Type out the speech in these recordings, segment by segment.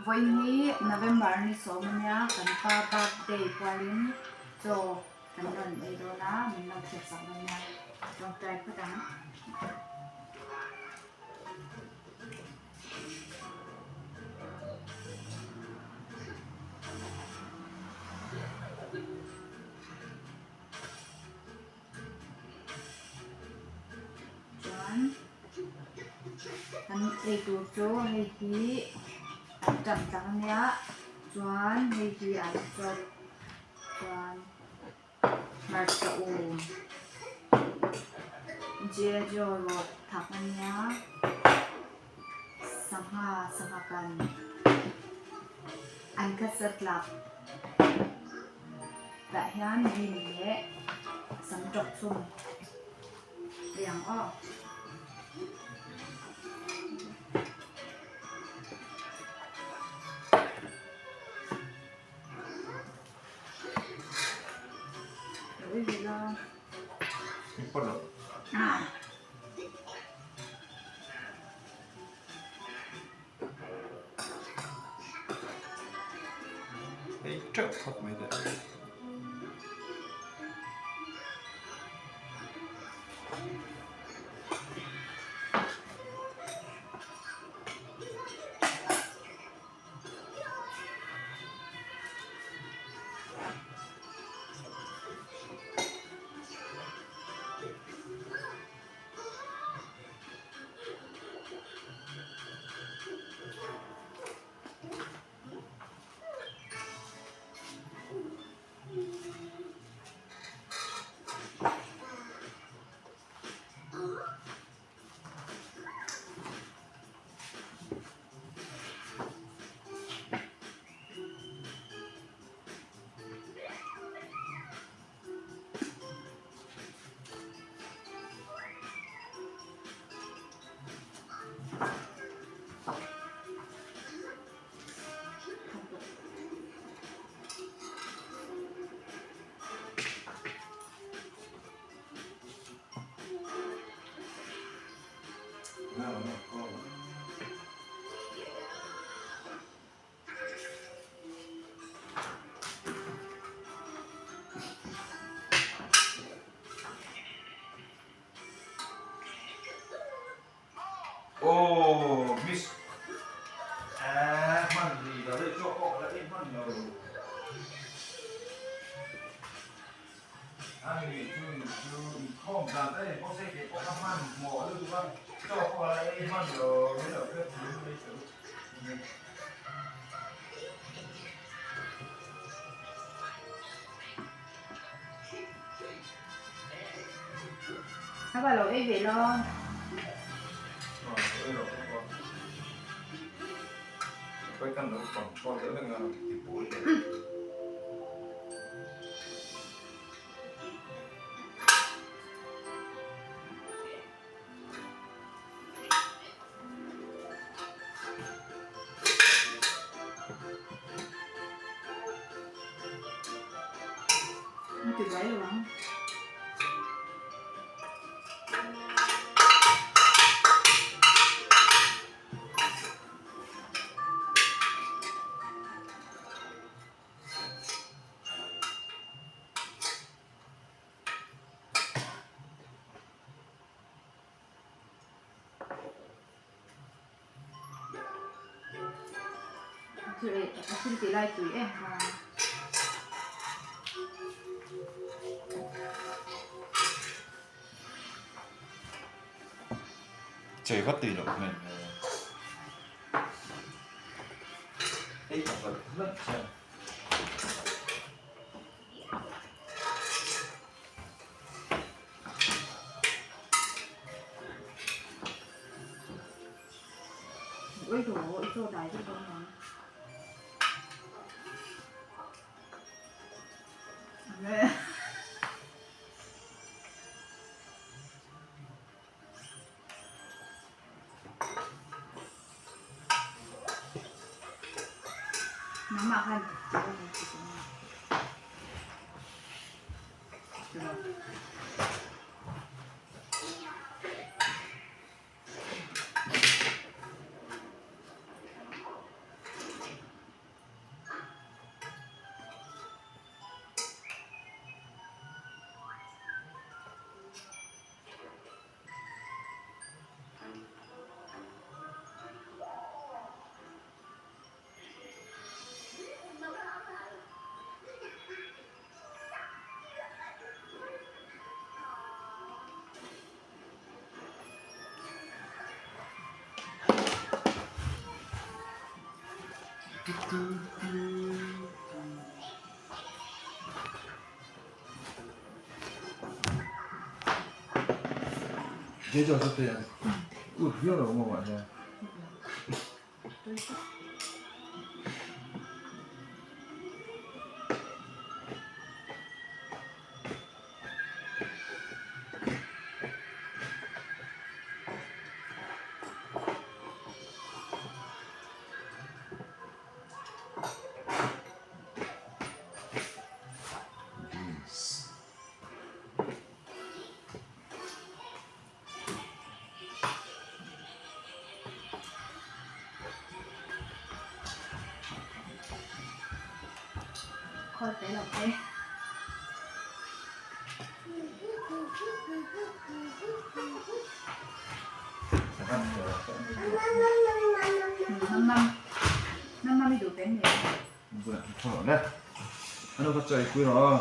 Vawiin hi November ni sawm ania kan pa birthday pualin chaw kan rawn ei dawn a min lo hriat sak dawn nia tawngtai phawt ang. Chuan kan ei tur chu hei hi an ṭam tak ania chuan hei hi an chawp chuan hmarcha um jejo rawt thak ania sangha sangha kan an kha satlak. Tah hian bean leh sam tawk chhum ei ang aw. Ei teuh phawt mai teh. Aw miss hman ni lo daih chu pawh ka la ei hman lo a ni chu chu inkhawm dan daih pawh se kei pawh ka hman hmawh lutuk a chaw pawh ka la ei hman lo min lo hrethiam mai teh u. Các bạn lẩu ei về lo. Ti buai lo ang. A thil tih lai tui em kha. Chei vat tui loh hmel Ei tak vat vat chian. Ui dồi, i chaw dai vek dawn ang. Nangmah khan Khawi pe lo te. Nam nam nam i duh pe ni. Ano ka chai pui rawh.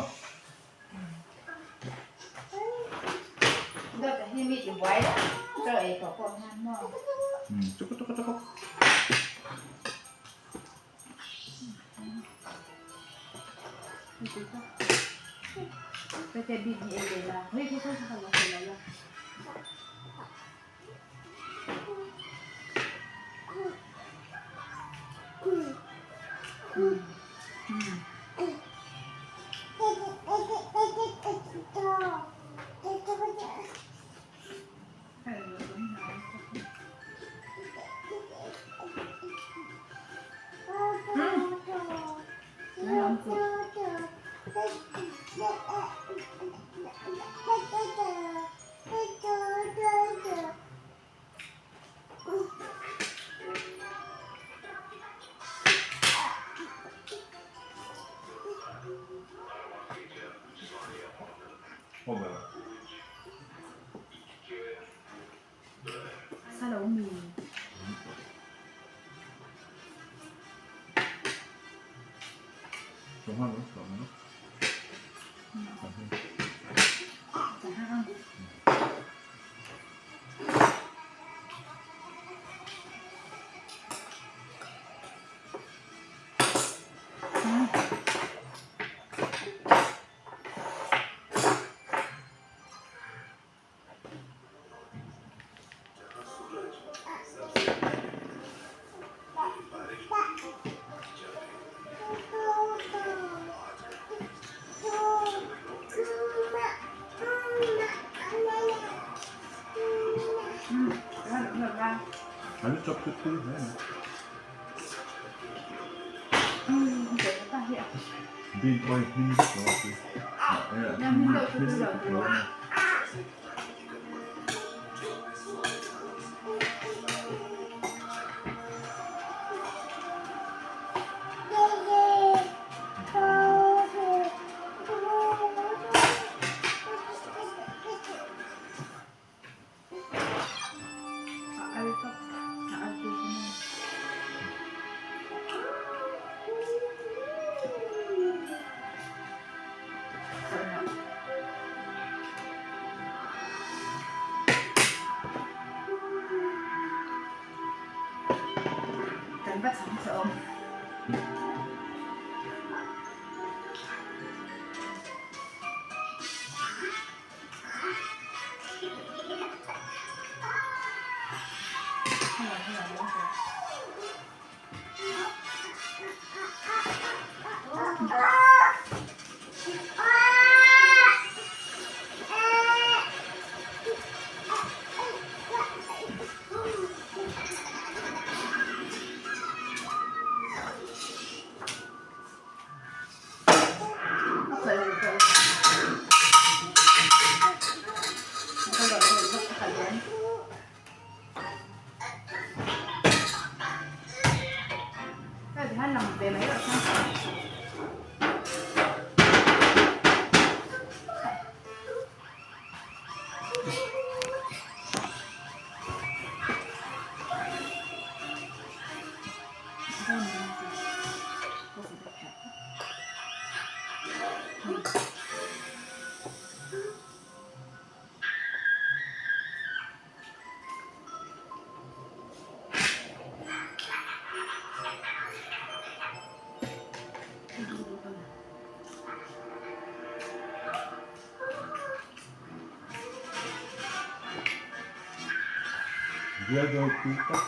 Bial ropui tak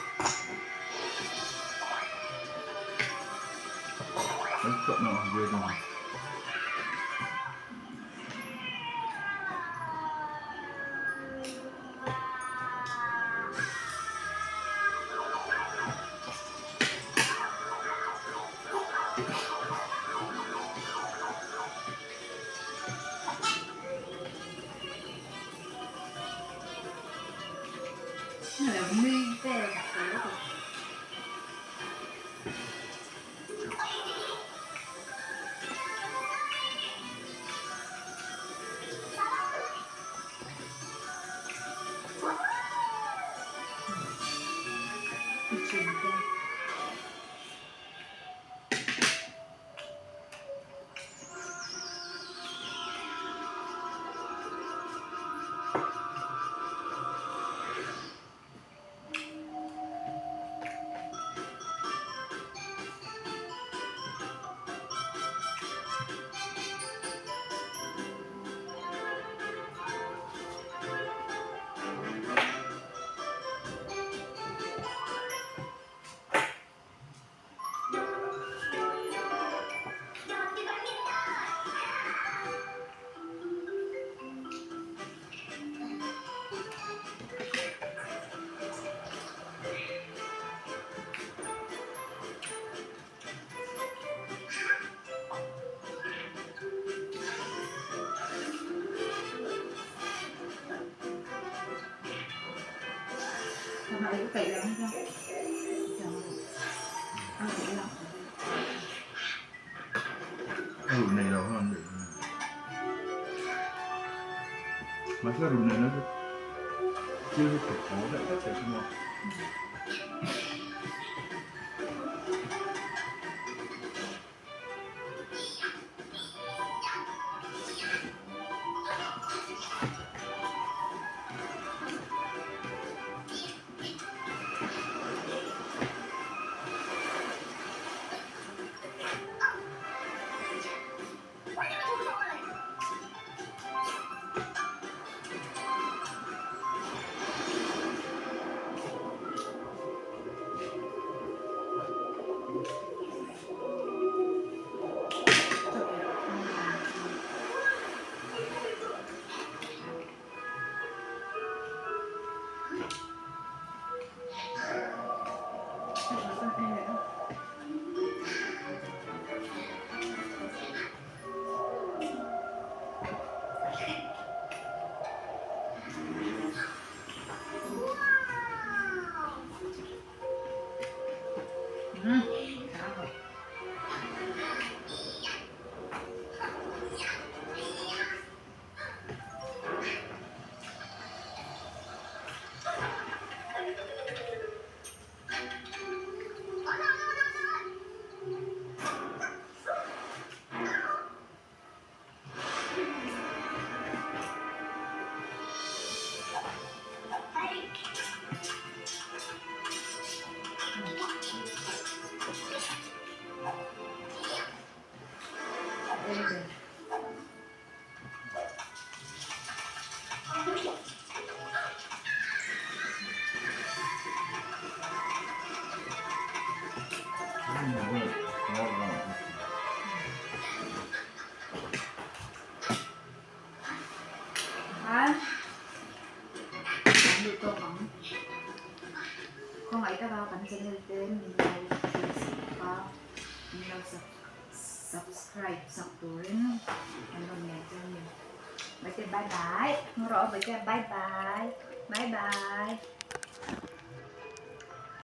an chhuah na ang ve dawn. A ruh nei lo khan an beih dawn a ni. Mahse a ruh nei lo chu thil hi thawk haw daih daih thei thung a. Khawngaih taka kan channel te min lo thlir a, min lo subscribe sak turin kan rawn ngen che a ni. Bye bye, bye bye, bye bye, bye bye.